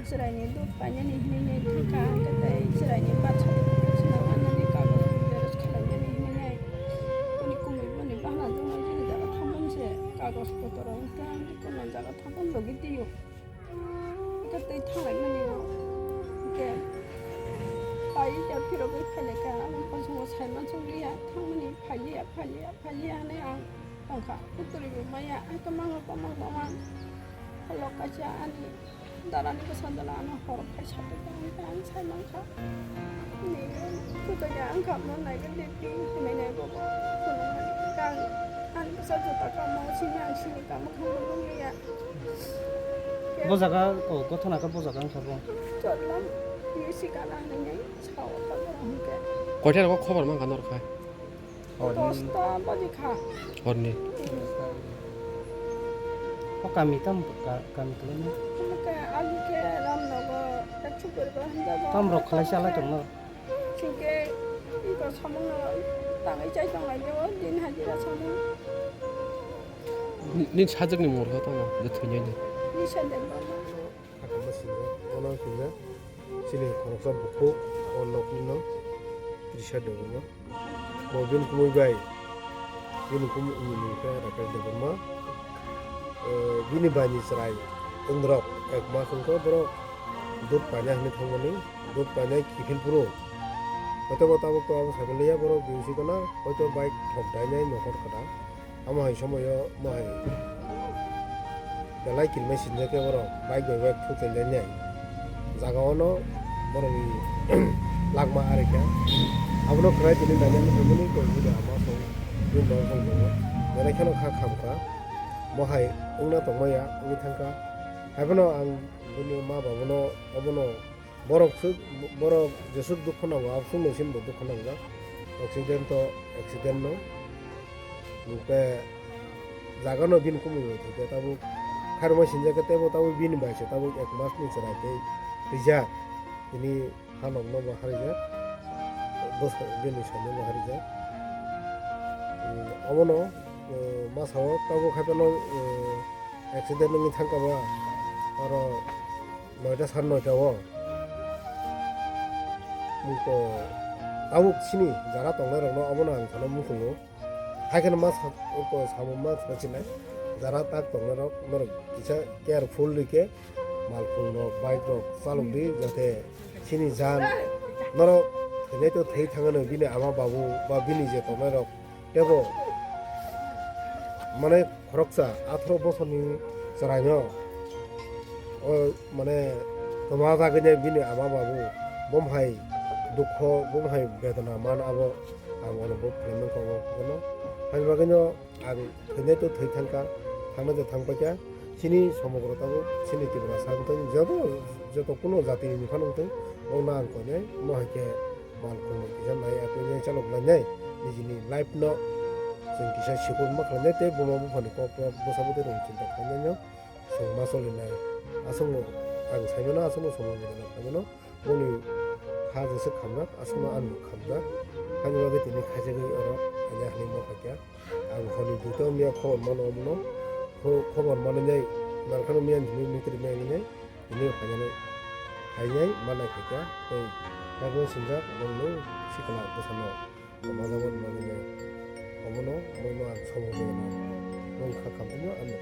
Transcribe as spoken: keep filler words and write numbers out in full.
Chwraini dud painani hinwi thangkha, hwnkhe tei chwraini birth certificate swnam annani kagoj xerox khwlainani hinwi boni kumui boni bahla jwngjal jini jaga thangmani se kagoj kotor wngkha, hwnkhe kono jaga thangmani logi twiwi. Hwnkhe tei thanglaimani o hwnkhe pai ya phirogwi phailaikha, ang bosongo saimansukliya, thangmani phailiya, phailiya, phailiya hinwi ang tongkha. Kuturibo maya, ai kwmangno kwmang kwmang. Holo kaisa ani darani bwsajala ano horo phai satwi tongwi tong ang sai mankha. Nini kwtwi ang khamno naiwi de pi hinwi nai bobo. Phunukmani kang ani bwsa juta kamo sini ang sini kamo khamno nukliya. Bo jaga o gothona khe bo jaga wngkha bo. Chotlam ni sikana hinwi sao ta borok hwnkhe. Koithai rogo khobor mankha norok hai? Horni. Dosta baji kha. Horni. O kami tam ka-, kami kwlai na? Hwnkhe ali khe Ramnagar, Ekshopur ba hwnjago. Tam rok khlai se alai tong no? Chwngkhe iko samung no tangwi chai tong lai o, din hajira samung. Ni, ni sajwk ni mungkha tamo, je thwinai ni. Ni sajwk ba ma. Hakama sinjak, ono sinjak, chini khoroksa bukhuk, o nokni no Trisha Debbarma. Bo bini kumui bai, bini kumui ni mung khe Rakesh Debbarma. Eh, bini bai ni chwrai, wng rok, ek mas wng khe borok dud paina hinwi thangmani, dud painai kiphil phuru. Hoito bo tabuk to abo cycle liya borok, bini si kono, hoito bike thok dainai nokhor kwtal. Amo hai somoyo mohai belai kirimai sinjak khe borok bike bai bike thukjak lainai. Jaga ono borokni langma arikha. Abono khwlai tini nainani phaimani tongmani ama song bini baba song tongo. Belai kheno kha khamkha. Mohai wngna tongmaya wngwi thangkha. Haiphano ang bini ma babuno obono Borok swk, borok jeswk dukhu nango, abswk nwsingbo dukhu nangjak. Accident to accident no. Hwnkhe jaga no bini kumui bai thwikhe tabuk khairokma sinjak khe teibo tabuk bini bai se tabuk ek mas ni chwrai tei rijak. Tini ha nok no bo harijak. Bwsai bini salo bo harijak. Obono, eh, masa o tabuk haiphano, eh, accident wngwi thangkha ba oro noita sar noita o. Muko tabuk sini jara tongnai rokno abono ang sana muchungo. Haikheno ma sa-, uko samung ma thangsinai. Jara tak tongnai rok norok kisa careful rikhe malkhung rok, bike rok chalok di, jate sini jan norok thwinai to thwi thangano bini ama babu ba bini je tongnai rok tebo mane khoroksa atharo bosorni chwraino, o, mane, toma bagwino bini ama babu bomhai dukho, bomhai bedona man abo ang onobhob khlai mankha o kono. Haini bagwino ang thwinai to thwi thangkha, thangnai to thangpaikha. Chini somogro tabuk chini Tiprasa wngthung, joto, joto kuno jatini phano wngthung, bono ang koinai, mo hai khe mal khulumui kisa nai, akwini chalok lainai, nijini life no chwng kisa sikon ma khlainai tei buma buphani kok bwsa bwtwi rok chinta khlainai no chwng ma cholinai. Aswkno ang saimano, aswkno somoi ni gana khlaimano, boni kha jesa khamjak, aswkno ani khamjak, ani bagwi tini khaijagwi oro ani ahli ma phaikha. Ang hwnwi duita wngya khobor mano omono, kho-, khobor manwi nai nangkhano miyan hwnwi mitri maya nai. Tini phainani phainai manai khaikha tei kaibo sinjak nwng nwng sikla bwsano kwmajago manwi omono omono ang somo nai nwng kha khamtino ano.